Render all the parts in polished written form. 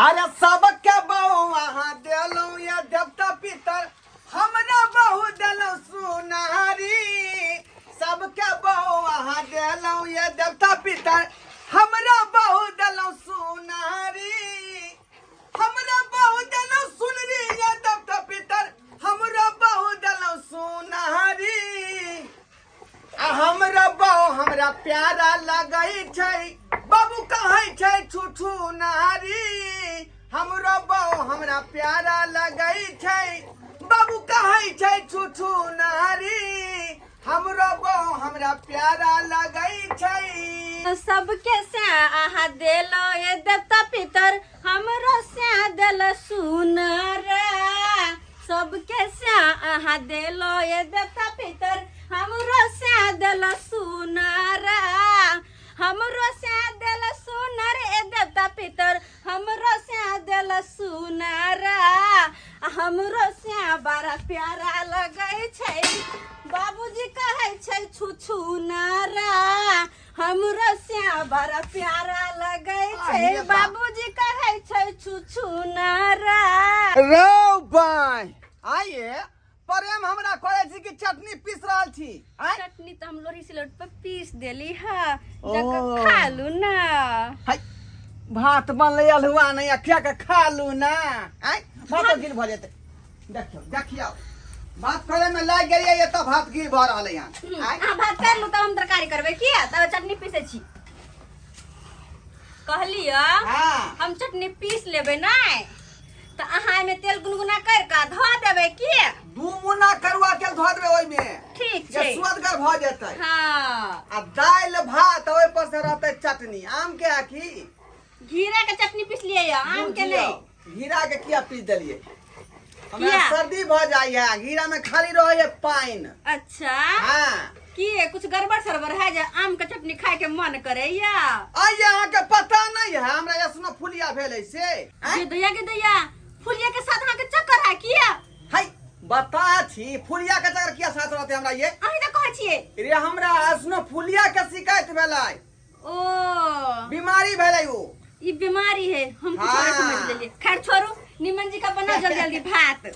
अरे सबके बहु अहाँ देलहुँ या देवता पितर, हमरा बहु देलहुँ सुनारी। सबके बहु अहाँ देलहुँ या देवता पितर, हमरा बहु देलहुँ सुनारी। हमरा बहु देलहुँ सुनरी या देवता पितर, हमरा बहु देलहुँ सुनारी। आ हमरा बहु हमरा प्यारा लगै छै, बाबू कहै छै छुछु नारी। हमरो बहु हमरा प्यारा लगै छै, बाबू कहै छै छुछु नारी। हमरो बहु हमरा प्यारा लगै छै। सबके से अहाँ देलो ये देवता पितर, हमरो से देल सुनर। सबके से अहाँ देलो ये देवता पितर, हमरो से देल सुनर। हमरो से देल सुनर ए देवता पितर, हमरो से देल सुनर। हमरो से बड़ा प्यारा लगै छै, बाबूजी कहै छै छुछु नारा। हमरो से बड़ा प्यारा लगै छै, बाबूजी कहै छै छुछु नारा। रौ बाय, आइए प्रेम हमरा करे छी कि चटनी पीस रहल छी? आँय? चटनी तऽ हम लोढ़ी सिलौट पर पीस देली हा, जाकर खा लू ना। हाय, भात बनलै अल्हुआ नहि आ किया के खा लू ना? आँय, भातो गिल भऽ जेतै। देखियौ देखियौ, भात करे में लागि गेलियै, एतऽ भात गिल भऽ रहलै हन। आँय? अहाँ भात कर लू तब हम तरकारी करबै, किया तब चटनी पीसै छी कहलियै। हम चटनी पीस लेबै नहि तऽ अहाँ एहिमे तेल गुनगुना करि कऽ धऽ देबै की? दू मुन्ना करुआ तेल धऽ देबै ओहिमे। ठीक जे छै। सुअदगर भऽ जेतै। हाँ। आ दालि भात ओहि पर से रहतै चटनी आम के आ की घीरा के चटनी पिसलियै यऽ, आम के बुझियौ, नहि। घीरा के किया पीस देलियै? हमरा किया? सर्दी भऽ जाइए, घीरा में खाली रहै है पानि। अच्छा। हाँ। की कुछ गड़बड़ सड़बड़ है जे आम के चटनी खाय के मन करैया? आइए, अहाँके पता नहीं है हमरा एसनो फुलिया भेल है से, आँय? गे दैया, गे दैया, फुलिया के साथ अहाँके चक्कर है किया? है बता छी, फुलिया के चक्कर किया साथ रहते हमरा ये? अहीं तऽ कहै छियै। रे, हमरा एसनो फुलिया के शिकायत भेलै। ओ बीमारी भेलै ओ। ई बीमारी है, हम कुछ और समझ लेलिए। खैर छोड़ू, निमन जी का बनाओ जल्दी जल्दी भात।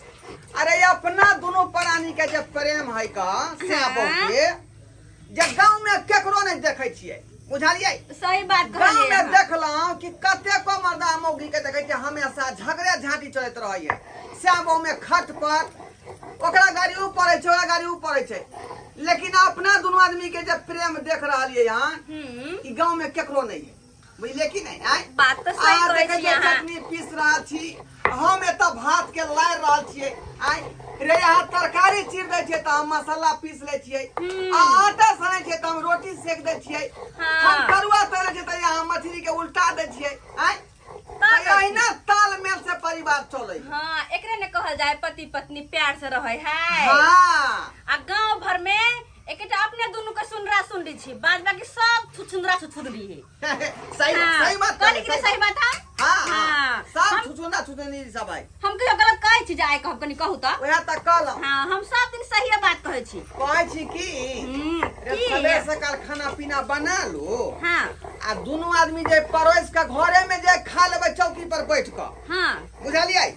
अरे अपना दोनों प्राणी के जे प्रेम है का से बहु के जे गांव में केकरो नहीं देखे छियै, बुझलियै? सही बात गांव कहलियै में अहाँ। देखलहुँ कि कतेको मर्दा मौगी के देखे छियै हमेशा झगड़े झांटी चलैत रहैए। श्याम बहु में खट पर ओकरा गाड़ी ऊ पड़ै छै, ओकरा गाड़ी ऊ पड़ै छै, लेकिन अपना दुनू आदमी के जे प्रेम देख रहलियै हन, ई गांव में केकरो नहीं है, बुझलियै कि नहीं? आँय? बात तऽ सही अहाँ कहै देखै छी छियै अहाँ। चटनी पीस रहल छी, हम एतऽ भात के लारि रहल छियै। आँय रे, अहाँ तरकारी चीर दै छियै तऽ हम मसाला पीस लै छियै, आ आटा सनै छियै तऽ हम रोटी सेक दै छियै, हम तरुआ तरै छियै तऽ अहाँ मछली के उल्टा दै छियै। आँय, तऽ अहिना तालमेल से परिवार चलै। हाँ, एकरे ने कहल जाय पति पत्नी प्यार से रहे है। आ गांव भर में एकेटा अपने दुनू के सुनरा सुनरी छी, बाद बाकी सब छुछुंदरा छुछुंदरी है। सही। हाँ। सही बात कहली कहली, कि नहीं सही बात हम? हाँ। हाँ। सब छुछुंदा छुछुंदी सब है। हम कहियो गलत कहै छी जे आइ कहब? कनी कहू तऽ। वएह तऽ कहलहुँ। हाँ, हम सब दिन सही बात कहै छी। कहै छी कि रे की? सबेर सकाल खाना पीना बना लो। हाँ। आ दुनू आदमी जे पड़ोस के घरे में जे खा लेबै चौकी पर बैठ कऽ। हाँ। बुझलियै?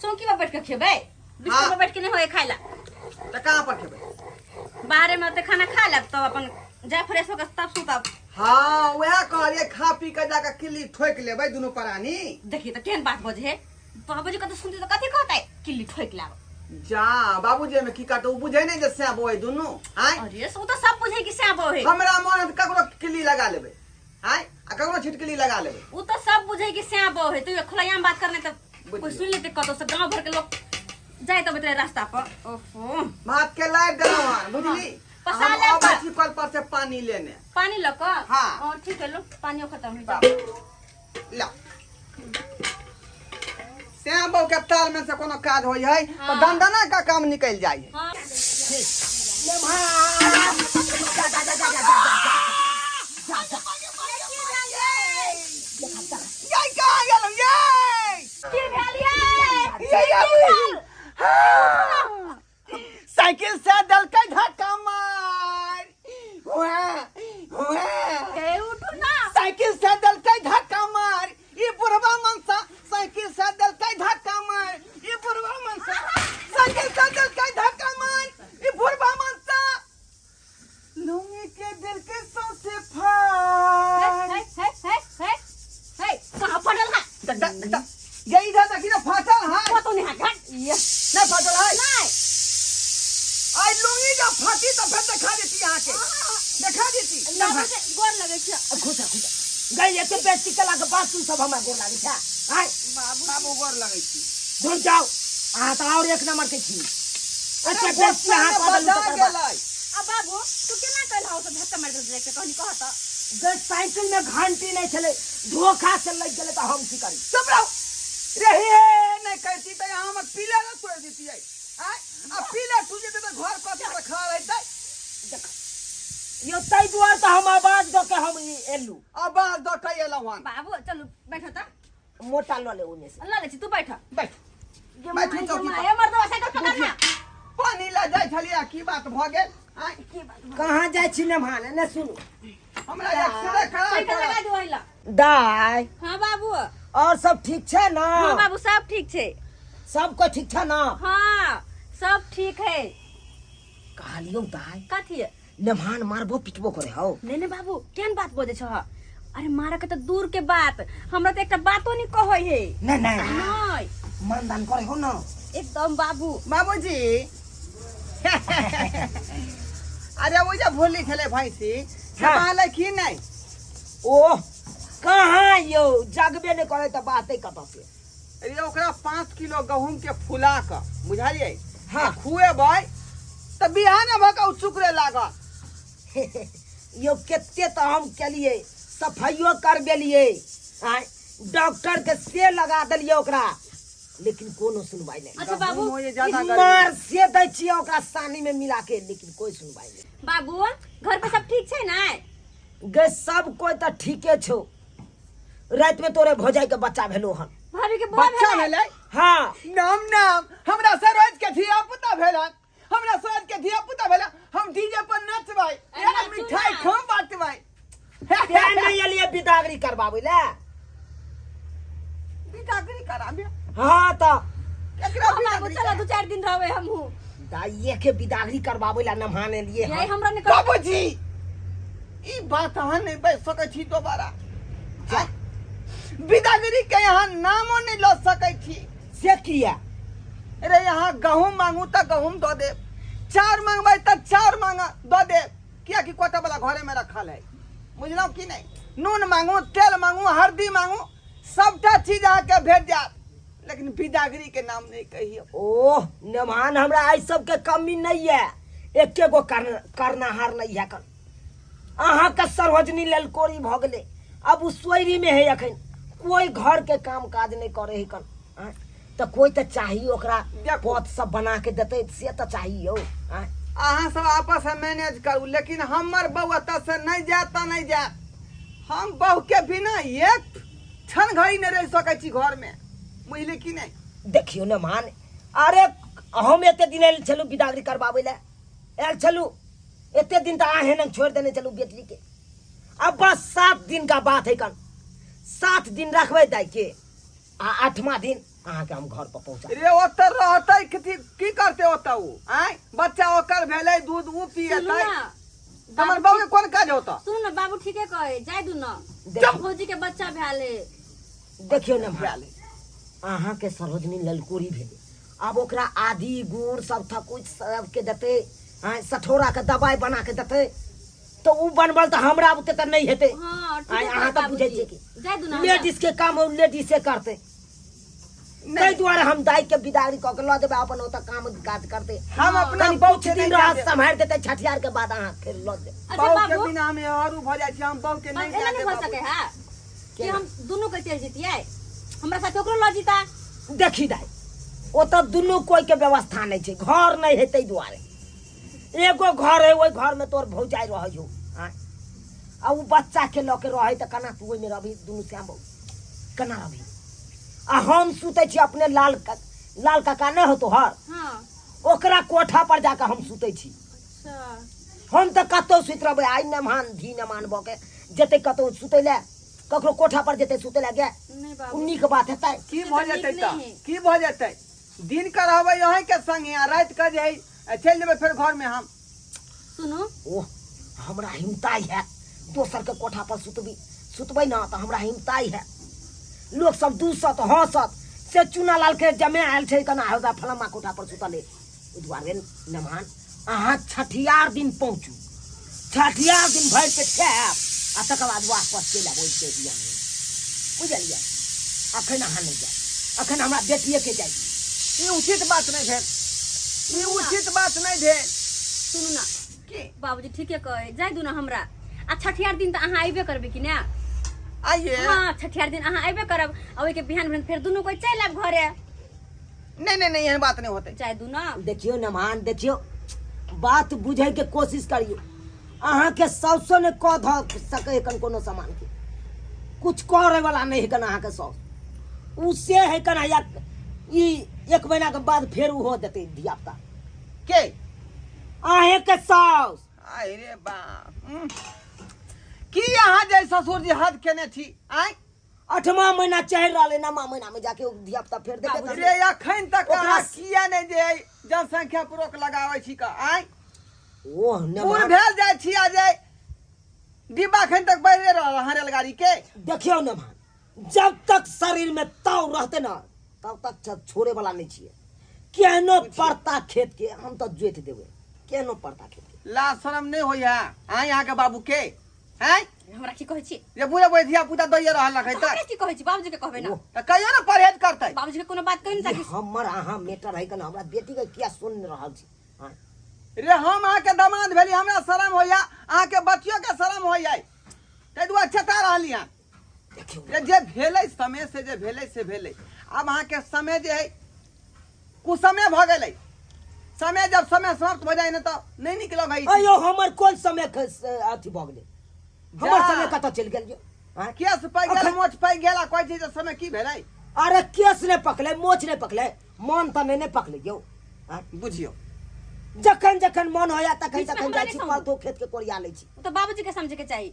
चौकी पर बैठ के खेबै? बिस्तर पर बैठ के नहीं होए खाय ला। तऽ कहाँ पर खेबै? बाहरे में ओते खाना खा लेब तब अपन जा फ्रेश होकर तब सुतब। हाँ, वएह कहलियै, खा पी के जाके किल्ली ठोकि लेबै दुनू प्राणी। देखिए तऽ केहन बात बजे है बाबूजी, कतौ सुनते तऽ कथी कहतै, किल्ली ठोकि लेब। जा बाबूजी में की करतै, ओ बुझै नहि जे सैं बौआ दुनू। आँय? अरे ओ तऽ सब बुझै कि सैं बौआ है। हमरा मन है तऽ ककरो किल्ली लगा लेबै, आँय, आ ककरो छिटकिली लगा लेबै। ओ तऽ सब बुझै कि सैं बौआ है, तू खुलायाम बात करने तऽ बुझियौ। कोई सुन लेते कतौ से, गांव भर के लोग जाए तब रास्ता पर। ओहो, भात के लारि देलहुँ हन, बुझली? पसा हम लेब। अबै छी कल पर से पानी लेने। पानी लऽ कऽ? हाँ। हाँ, ठीक है, लो, पानियो खत्म हो जाए। ला श्याम बहू के ताल में से कोनो काज होइ है तऽ दंदना का काम निकलि जाइ है। हाँ। ये कहाँ गेलहुँ ये? की भेल ये? ये ये हाँ। साइकिल से देलकै धक्का मार, हुए हुए। ए, उठू ना। साइकिल से देलकै धक्का मार, ई बुढ़वा मनसा साइकिल देख देख देख ये इधर देखी ना फाटल है। कतौ नहीं हाथ घाट ये। नहीं फाटल है। नहीं। आई लुंगी जब फाटी तो फिर दिखा देती यहाँ के, दिखा देती। बाबू से गोर लगे छै। खुश खुश गई, एते बेइज्जती केला के बाद तू सब हमरा गोर लागै छै? आय। बाबू, बाबू, गोर लगै छी। धुन जाओ, अहाँ तऽ और एक नंबर के छी। एते बेइज्जती अहाँ कऽ देलहुँ तकर बाद। गेलै। आ बाबू, तू केना कहल हो सब धक्का मारि देल के? कहनी कह त। गई, साइकिल में घंटी नहीं छलै, धोखा से लग गेलै तऽ हम की करी? चुप रहो रे। हे, नहीं कहती तो यहाँ हमर पीला न तोड़ देती है। आय आ पीला टूट जेतै तऽ घर कथी पर खड़ा रहतै? यो ताहि दुआरे तऽ हम आवाज दऽ के हम ई एलू। आवाज दऽ के एलहुँ हन। बाबू, चलू, बैठो त। मोटा लऽ ले ओने से। ल ले छी, तू बैठ। बैठ। गे बैठू माय, गे चौकी माय, पर। ए मर्दवा, साइकिल पकड़ ना। पानी ला जाइ छलियै, की बात भऽ गेल? आय। की बात भऽ कहाँ जाइ छी नमहान? ने सुनू। हमरा एक्सरे करा साइकिल लगा पड़त। दो ओहिला। दाय। हाँ बाबू। और सब ठीक छै ना? हाँ बाबू, सब ठीक छै। सबको ठीक छै ना? हाँ, सब ठीक है। कहलियौ दाय। कथी? नमहान मारबो पिटबो करे हौ? नहीं नहीं बाबू, केहन बात बजै छह? अरे, मारे के तऽ दूर के बात, हमरा तऽ एकटा बातो नहीं कहै है। नहीं नहीं? नहीं। मानदान करे हो ना? एकदम बाबू। बाबूजी, अरे वो जे भोली छलै भैंसी से हाँ। बहलै की नहि? ओह, कहाँ यौ, जगबे नहि करे तऽ बाते कतऽ से। अरे, ओकरा 5 किलो गहूम के फुला कऽ, बुझलियै? हाँ। आ खुएबै तऽ बिहाने भऽ कऽ ओ चुकरे लागत। यौ, कते तऽ हम केलियै, सफाइयो करबेलियै, आँय, डॉक्टर के से लगा देलियै ओकरा, लेकिन कोनो सुनवाई नहीं। अच्छा बाबू। गहूम होइए ज्यादा गर्मी। मार से दै छियै ओकरा सानी में मिला के, लेकिन कोई सुनवाई नहीं। बाबू, घर पे सब ठीक छै ना? गे, सब कोई तऽ ठीके छौ। राति में तोरे भौजाई के बच्चा भेलो हन। भाभी के बौआ बच्चा भेलै? भेलै? हाँ। नाम नाम, हमरा सरोज के धिया पुता भेल हन। हमरा सरोज के धिया पुता भेल, हम डीजे पर नचबै। अरे, ए, नाचू मिठाई ना। खूब बांटबै। तें नहीं एलियै बिदागरी करबाबै ले। बिदागरी कराबे? हाँ तऽ। एकरा हाँ बाबू। बिदागरी? चलो, 2-4 दिन रहबै हमहूँ। दाइये के बिदागरी करबाबै ला नमहान एलियै यही हन। हमरा निकल। बाबूजी, ई बात अहाँ नहि बाजि सकै छी दोबारा। जा। बिदागरी के यहाँ नामो नहि लऽ सकै छी। से किया? अरे, यहाँ गहूम मांगू तऽ गहूम दऽ देब, चाउर मांगबै तऽ चाउर मांग दऽ देब, कियाकि कोटा वाला घरे में रखल है, बुझलहुँ कि नहि? नून मांगू, तेल मांगू, हल्दी मांगू, सबटा चीज अहाँके भेट जायत, लेकिन बिदागरी के नाम नहि कहियौ। ओह नमहान, हमरा एहि सबके कमी नहीं है। एके गो करनाहार नहीं है कन। अहाँके सरोजनी ललकोरी भऽ गेलै, अब ओ सोयरी में है अखन, कोई घर के काम काज नहीं करे है कन। आँय? तऽ कोई तऽ चाही ओकरा। देखू। पथ सब बना के देतै से तऽ चाही यौ। आँय? अहाँ सब आपस में मैनेज करू, लेकिन हमर बहू एतऽ से नहि जायत तऽ नहि जायत। हम बहू के बिना एक क्षण घड़ी नहि रहि सकै छी घर में, बुझली कि नहि? देखियौ नमहान, अरे हम एते दिन आयल छलहुँ बिदागरी करबाबै लए आयल छलहुँ, एते दिन तऽ अहें नंग छोड़ि देने छलहुँ बेटी के। अब बस 7 दिन का बात है कन, 7 दिन रखबै दाइ के आ आठमा दिन अहाँके हम घर पर पहुँचा। रे, ओतऽ रहतै कथी, की करतै ओतऽ उ? आँय, बच्चा ओकर भेलै, दूध उ सुनू पियतै। ना। हमर बहू के कोन काज होता? सुनू ने बाबू, ठीके कहे, जाय दू ना। देखियौ। भौजी के बच्चा भेल है। देखियौ ने भाई, अहाँके सरोजनी ललकोरी भेलै, आब ओकरा आदि गुड़ सब थकुच सबके देतै, आँय, सठौरा के दबाइ बना के देतै, तऽ उ बनबल तऽ हमरा बुते तऽ नहि हेतै। हाँ, ठीके आँय, कहे अहाँ तऽ बुझै बाबूजी। छियै कि जाय दू ना हमरा। लेडीज के काम लेडीजे करतै। ताहि दुआरे हम दाइ के बिदागरी कऽ के लऽ जेबै, अपन ओतऽ काम काज करतै। हम अपना कनि बहू कुछ के दिन नहि रहत, जाय देब। सम्हारि देतै, छठियार के बाद अहाँ फेर लऽ जेबै। अच्छा बहू के बाबू। बिना हम हरू भऽ जाइ छी, हम बहू के नहि एना जाय नहीं देब भऽ बाबूजी। सके है कि हम दुनू के चलि जैतियै, हमरा साथे ओकरो लऽ जीता। देखी दाइ, ओतऽ दुनू कोई के व्यवस्था नहि छै, घर नहि है, ताहि दुआरे एगो घर है, ओहि घर में तोर भौजाइ रहै हो। आँय? आ ओ बच्चा के लऽ के रहै तऽ केना तू ओहिमे रहबही? दुनू श्याम बहू केना रहबही? आ हम सुतै छी अपने लाल काका नहि हो तोहर, हाँ। ओकरा कोठा पर जाके हम सुतै छी। अच्छा। हम तऽ कतहु सुति रहबै। आइ नमान धी नमान भऽ के जेतै कतहु सुतै लए, ककरो कोठा पर जेतै सुतै लए गे? नहीं ओ बाबू। नीक बात हेतै? की से भऽ तऽ नीक जेतै तऽ नहि है। की भऽ जेतै? दिन के रहबै अहीं के संगे आ राति के जे है चलि जेबै फेर घर में हम। सुनू। ओह, हमरा हिमताइ है दोसर के कोठा पर सुतबी, सुतबै ना तऽ हमरा हिमताइ है। लोक सब दूसत हंसत से चूनालाल के जमे आयल छै केना होगा फलामा कोठा पर सुतले। ओहि दुआरे नमान अहाँ छठियार दिन पहुँचू, छठियार दिन भरि पेट खायब आ तकर बाद वापस चलि आयब ओहि के बियाह। बुझलियै? अखन अहाँ नहि जायब, अखन हमरा बेटिए के जाय दियौ। ई उचित बात नहि भेल, ई उचित बात नहि भेल। सुनू ना की बाबूजी ठीके कहे, जाय दू ना हमरा। आ छठियार दिन तऽ अहाँ अयबे करबै कि ने? आइए। हाँ, छठियार दिन अहाँ अयबे करब आ ओहिके बिहान भेल फेर दुनू कोइ चलि आयब घरे। नहीं नहीं नहीं, एहन बात नहीं होते। जाय दू ना। देखियो नमान, देखियो बात बुझे के कोशिश करियो। अहाँ के साउसो ने कह ध सके कन कोनो सामान के कुछ करे वाला नहीं है कन अहाँ के साउस उ से है कन या ई एक महीना के बाद फेर उ हो देते धिया पुता के अहे के साउस। आय रे बाप। की अहाँ जे ससुर जी हद केने छी आय? आठमा महीना चढ़ि रहल है, नौमा महीना में जाके धिया पुता फेर देबे करतै। रे अखन तक ओकरा अहाँ किया नहि जे जनसंख्या पर रोक लगाबै छी का आय? ओह, ने बूढ़ मान- भेल जाइ छी आ जे डिब्बा अखन तक बढ़ि रहल अहाँ रेलगाड़ी के। देखियौ ने मान, जब तक शरीर में ताव रहते ना तब तक छोड़े वाला नहीं छियै। केहनो पड़ता खेत के हम तो जोति देबै, केहनो पड़ता खेत के। ला शरम नहीं होइया आय यहाँ के बाबू के हैं? हमरा की कहै छी जे बुढ़े बुढ़े धिया पुता दैये रहल है तऽ हमरा की कहै छी? बाबूजी के कहबै ना। तऽ कहियो ने परहेज करतै। बाबूजी के कोनो बात कहियो ने ताकि हमर अहाँ मेटर है कन, हमरा बेटी के किया सुन रहल छी? हाँ। रे हम अहाँ के दामाद भेली, हमरा शरम होइया, अहाँ के बच्चियो के शरम होइया, ताहि दुआरे चेता रहली हन। देखियौ रे जे भेलै समय से जे भेलै से भेलै, आब अहाँ के समय जे है कुसमय भऽ गेलै। समय जब समय समाप्त भऽ जाइ ने तऽ नहि नीक लगै छै। अयो हमर कोन समय अथी भऽ गेलै? हमर जा। समय कतऽ चलि गेल यौ? आँय? केस पाकि गेल, अखन- मोछ पाकि गेल आ कहै छै जे समय की भेलै? अरे केस नहि पकलै, मोछ नहि पकलै, मन तऽ नहि ने पकलै यौ। आँय? बुझियौ जखन जखन मन होया तखन बीचमे तखन हमरा जाइ नहि छी, समझ। परतो खेत के कोरिया लै छी। ओ तऽ बाबूजी के समझे के चाही।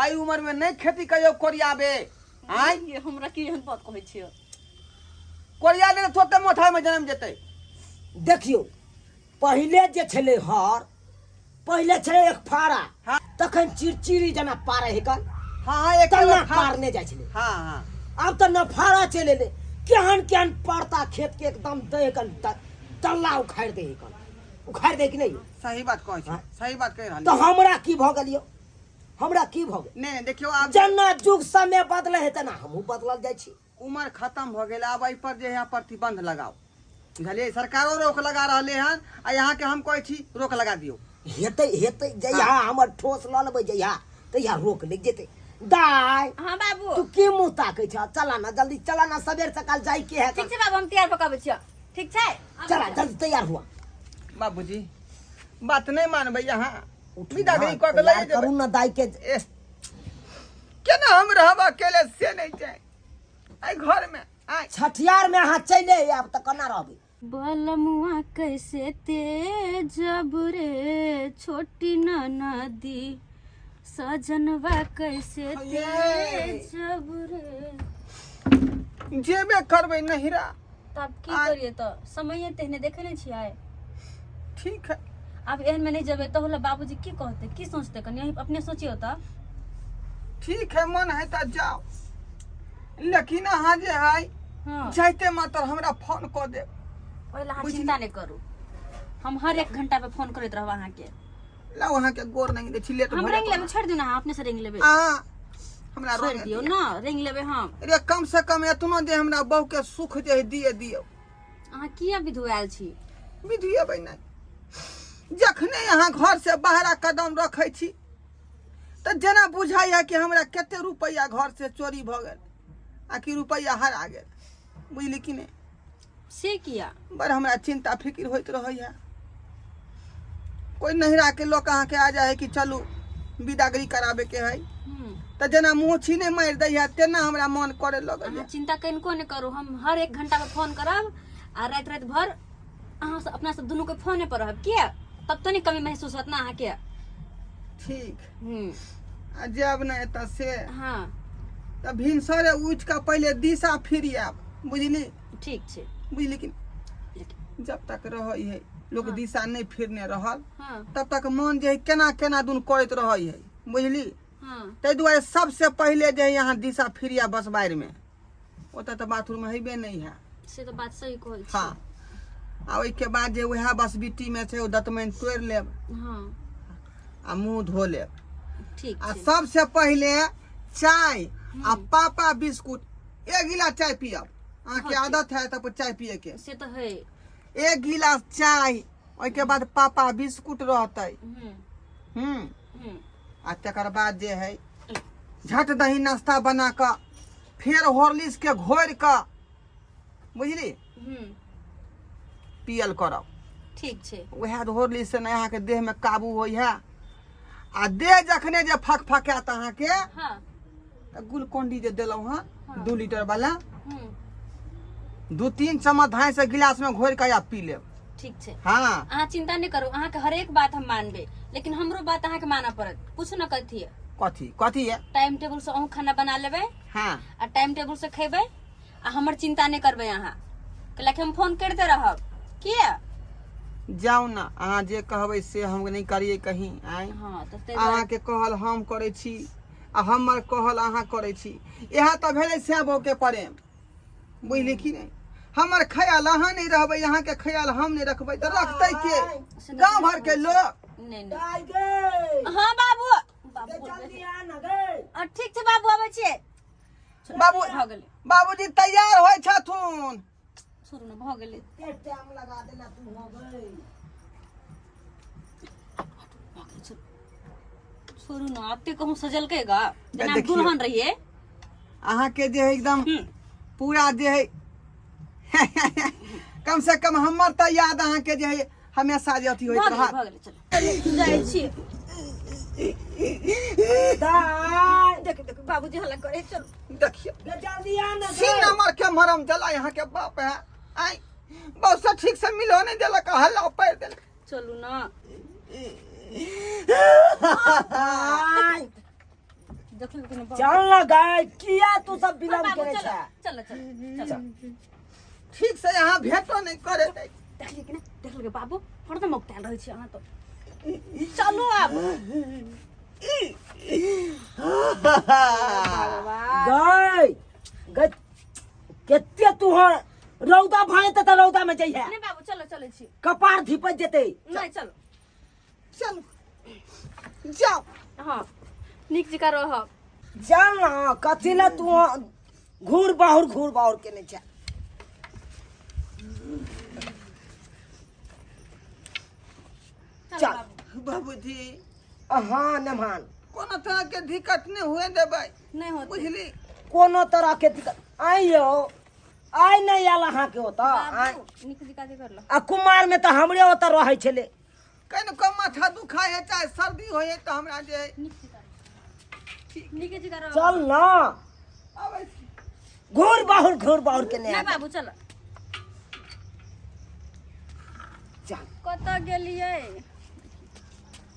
एहि उम्र में नहि खेती कहियो कोरियाबे। आँय? ये हमरा की एहन बात कहै छियै? कोरिया ले तुरते मोथा में जन्म जेतै। देखियौ पहिले जे छलै हर, पहिले छलै एक फाड़ा। हाँ। तखन चिड़चिड़ी जेना पारे हेकन। हाँ, हाँ, एक तना एगो फाड़- पारने जाइ छलै। हाँ, हाँ। आब तऽ नफाड़ा चलि एलै, केहन केहन पड़ता खेत के एकदम दै हेकन, दल्ला उखाड़ि दै हेकन। उखाड़ि दै कि नहि? सही बात कहै छी। हाँ। सही बात कहि रहल तऽ छी। हमरा की भऽ गेल यौ? हमरा की भऽ गेल? नहि, नहि, देखियौ आब जेना युग समय बदलै है तेना हमहूँ बदलल जाइ छी। उमर खत्म भऽ गेल, आब एहि पर जे है प्रतिबंध लगाउ, बुझलियै? सरकारो रोक लगा रहलै हन आ यहाँके हम कहै छी रोक लगा दियौ। हेतै, हेतै, जहिया हमर ठोस लऽ लेबै जहिया तहिया रोक लागि जेतै। दाय। हाँ बाबू। तू की मुँह ताकै छह? चला ना जल्दी, चला ना, सबेर सकाल जाय के है। ठीक छै बाबू, हम तैयार भऽ कऽ अबै छियौ। ठीक छै? चला जल्दी तैयार हुआ। बाबूजी बात नहि मानबै अहाँ? उठू विदागरी ना, कऽ के लए तैयार जेबै। करू ना दाय के। एह, केना हम रहब अकेले से नहि छै एहि घर में। आय छठियार में अहाँ चलि आयब तऽ केना रहबै? बलमुआ कैसे तेजब रे छोटी ननदी, सजनवा कैसे ये। तेजब रे। जेबे करबै नहिरा। तब की आय। करिए, तऽ समय तेहने देखे नहि छियै। ठीक है। आब एहन में नहीं जेबै तऽ होला बाबूजी की कहते, की सोचते, कनि अहीं अपने सोचियौ तऽ। ठीक है, मन है तऽ जाओ, लेकिन अहाँ जे है हाँ। जाइते मात्र हमरा फोन कऽ देब। ओहि अहाँ बुझली। चिंता नहि करू, हम हर एक घंटा पे फोन करैत रहब अहाँके। लाउ अहाँके गोर नहीं दै छी, लेट हम भऽ रेंग जायत। लेबै, छोड़ि दियौ ने, अहाँ अपने से रेंग लेबै। अहाँ हमरा छोड़ि रोंगे दियौ दिअ। ने, रेंग लेबै हम। रे कम से कम एतनो जे हमरा बहू के सुख जे है दिए दियौ। अहाँ किया विधुआयल छी? विधुएबै नहि, जखने अहाँ घर से बाहरा कदम रखै छी तऽ जेना बुझाइया कि हमरा कते रुपैआ घर से चोरी भऽ गेल आ कि रुपैआ हरा गेल, बुझली कि नहि? से किया? बड़ हमरा चिंता फिक्र होइत रहैया। कोई नहिरा के लोग अहाँके आ जाए है कि चलू विदागरी कराबे के है तऽ जेना मुँह छीने मारि दै है तेना हमरा मन करे लगैया। अहाँ चिंता कनिको नहि करू, हम हर एक घंटा पे फोन करब आ राति राति भर अहाँ सब अपना सब दुनू के फोने पर रहब। किया तब तो नहीं कमी महसूस होत ना अहाँके? ठीक। आ जायब ने एतऽ से हाँ। तऽ भिनसरे उठि कऽ पहिले दिशा फिर आयब, बुझली? ठीक छै। बुझली कि जब तक रहै है लोक दिशा नहि फिरने रहल हाँ। तब तक मन जे है केना केना दुन करैत रहै है, बुझली? हाँ ताहि दुआरे सबसे पहिले जे है यहाँ दिशा फिरिया बसबारिमे, ओतऽ तऽ बाथरूम हेबे नहि है। से तऽ बात सही कहै छी। हाँ, आ ओहिके बाद जे उएह बसबिट्टीमे छै, ओ दतमनि तोड़ि लेब। हाँ। आ मुँह धो लेब। ठीक आ छै। सबसे पहिले चाय आ पापा बिस्कुट, एक गिलास चाय पियब। अहाँके हाँ, आदत है तब चाय पिए के। से तऽ है। एक गिलास चाय, ओहिके बाद पापा बिस्कुट रहतै। हम्म। हम्म। हम्म। आ तकर बाद जे है झट दही नाश्ता बना कऽ फेर हॉर्लिक्स के घोरि कऽ, बुझली, हम्म। पियल करब। ठीक छै। उएह हॉर्लिक्स से ने अहाँके देहमे काबू होइ है, आ देह जखने जे फक फकायत अहाँके, हाँ। तऽ ग्लूकोन डी जे देलहुँ हँ, हाँ। 2 लीटर वाला, हम्म। 2-3 चम्मच धाय से गिलास में घोरि कऽ आ पी लेब। ठीक छै। हाँ। अहाँ चिंता नहि करू, अहाँके हरेक बात हम मानबै, लेकिन हमरो बात अहाँके मानऽ पड़त। पूछू ने कथी है। कथी कथी है? टाइम टेबुल से अहूँ खाना बना लेबै। हाँ। आ टाइम टेबुल से खेबै, आ हमर चिंता नहि करबै अहाँ, कैलाकि हम फोन करिते रहब। किया? जाउ ने, अहाँ जे कहबै से हम नहि करियै कहीं आँय? हाँ, तऽ ताहि दुआरे। अहाँके कहल हम करै छी आ हमर कहल अहाँ करै छी, इएह तऽ भेलै सैं बहूके प्रेम, बुझली कि नहि? हमर ख्याल अहाँ नहि रहबै, अहाँके ख्याल हम नहि रखबै, तऽ रखतै के? गाँव घरके लोक? नहि नहि। दाइ गे। हाँ बाबू, बाबू। जल्दी आ न गे। ठीक छै बाबू, अबै छियै। बाबू। भऽ गेलै। बाबूजी तैयार होइ छथुन। छोड़ू ने, भऽ गेलै। के टाइम लगा देला तू हो गई। भऽ गेलै, छोड़ू छोड़ू ने, एते कहूँ सजलकै गा जेना हम देखियौ। दुल्हन रहियै। अहाँके जे है एकदम हम्म। पूरा जे है, कम से कम हमर तऽ याद अहाँके जे है हमेशा जे अथी होइत भऽ गेलै। रहत। भऽ गेलै, चलो जाइ छी। दाइ। देख देख, बाबूजी हल्ला करे, चलो। देखियौ। गे जल्दी आ न सी गे। नंबर के मरम जला यहाँ के बाप है, आई बहुत से ठीक से मिलो नहीं देलक, हल्ला पैर देलक। चलू ना। दाइ। देखल कोनो बात। चल न गाय, किया तू सब विलम्ब बाबू, करे चलो छै? चलो चलो चलो। ठीक से यहाँ भेटो नहीं करे दै। देखलियै कि नहि? देखलकै बाबू, हरदम औगतायल रहै छी अहाँ तऽ। चलू आब। गाय गय, केते तू हर रौदा भए जेतै तऽ रौदा में जइहे। नहि बाबू, चलो, चलै छी। कपार धीपत जेतै। नहि, चलो। चलू जाओ। हँ, नीक जकाँ रहब। चल न, कथी लए तू घूर बाहुर घूर बाहुर केने छै? चल चल। बाबू। बाबूजी। हाँ नमहान। कोनो तरह के दिक्कत नहीं हुए देबै। नहि होतै। बुझली? कोनो तरह के दिक्कत आइ यौ, आइ नहि आयल अहाँके ओतऽ आइ। बाबू, नीक जकाँ जे करलक। आ कुमार में तऽ हमरे ओतऽ रहै छलै। कनिको माथा दुखाय है चाहे सर्दी होइ है तऽ हमरा जे है। नीक जकाँ, नीक जकाँ रहब। चल न। आबै छी। घूर बाहुर घूर बाहुर के नहि नहि। बाबू, चल। चल। कतऽ गेलियै?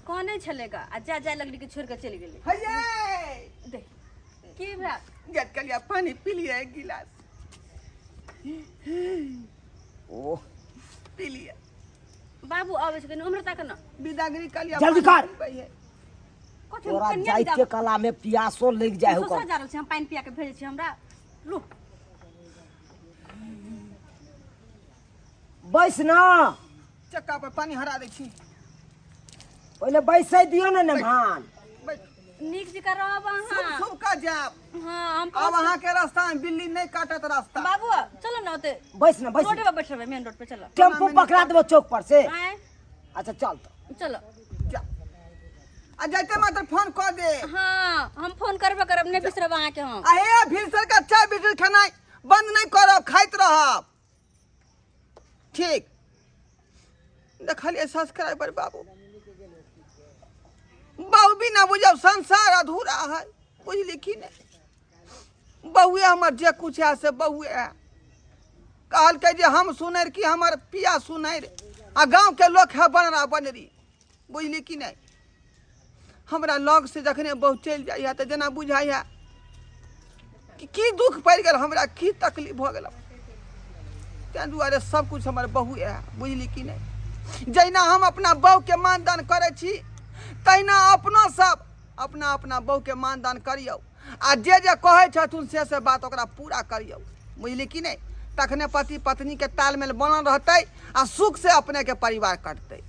कने छलै गा, आ जा जाय लगली कि छोड़ि कऽ चलि गेलै। हैये। देख, की भेल? गेट के लिया पानी पी लिया, एक गिलास। ओह। पी लिया। बाबू आबै छै, कनि उम्र ताक न। बिदागरी के लिया। जल्दी पानी कर। पीबै है। कथी? तोरा कन्या जाइते विदा। कला में प्यासो लग जाय हो। ससुरा जा रहल छी हम, पानि पिया के भेजै छी हमरा लू। बैस न। चक्का पर पानी हरा दै छी। पहिले बैसै दियौ ने नमहान। बैठ। नीक जकाँ रहब शुभ अहाँ। शुभ का जायब। हाँ, हम आब अहाँ के रास्ता में बिल्ली नहीं काटत रास्ता। बाबू, चलो ने ओते। बैस न, बैस। रोड पर बैठ रहबै, मेन रोड पर चलो। टेम्पू पकड़ा देबो चौक पर से। आँय? अच्छा चल तो। चलो। जा। आ जाते मात्र फोन कऽ दे। हाँ, हम फोन करबे करब, नहि बिसरब अहाँके हम। आ हे, भिनसर का चाय बिस्कुट खेनाइ बंद नहीं करब, खाइत रहब। ठीक देखलियै सब्सक्राइबर बाबू, बहु बिना बुझब संसार अधूरा है, बुझली कि नहि? बहुए हमर जे कुछ है से बहुए है। कहलकै जे हम सुनैर कि हमर पिया सुनैर, आ गाँव के लोक है बनरा बनरी, बुझली कि नहि? हमरा लग से जखने बहु चलि जाइए तऽ जेना बुझाइए कि की दुख पड़ि गेल हमरा, की तकलीफ भऽ गेल। ताहि दुआरे सब कुछ हमर बहु है, बुझली कि नहि? जहिना हम अपना बहुके मानदान करै छी, तहिना अपनो सब अपना अपना बहुके मानदान करियौ आ जे जे कहै छथुन से से बात ओकरा पूरा करियौ, बुझली कि नहि? तखने पति पत्नीके तालमेल बनल रहतै आ सुख से अपनेके परिवार कटतै।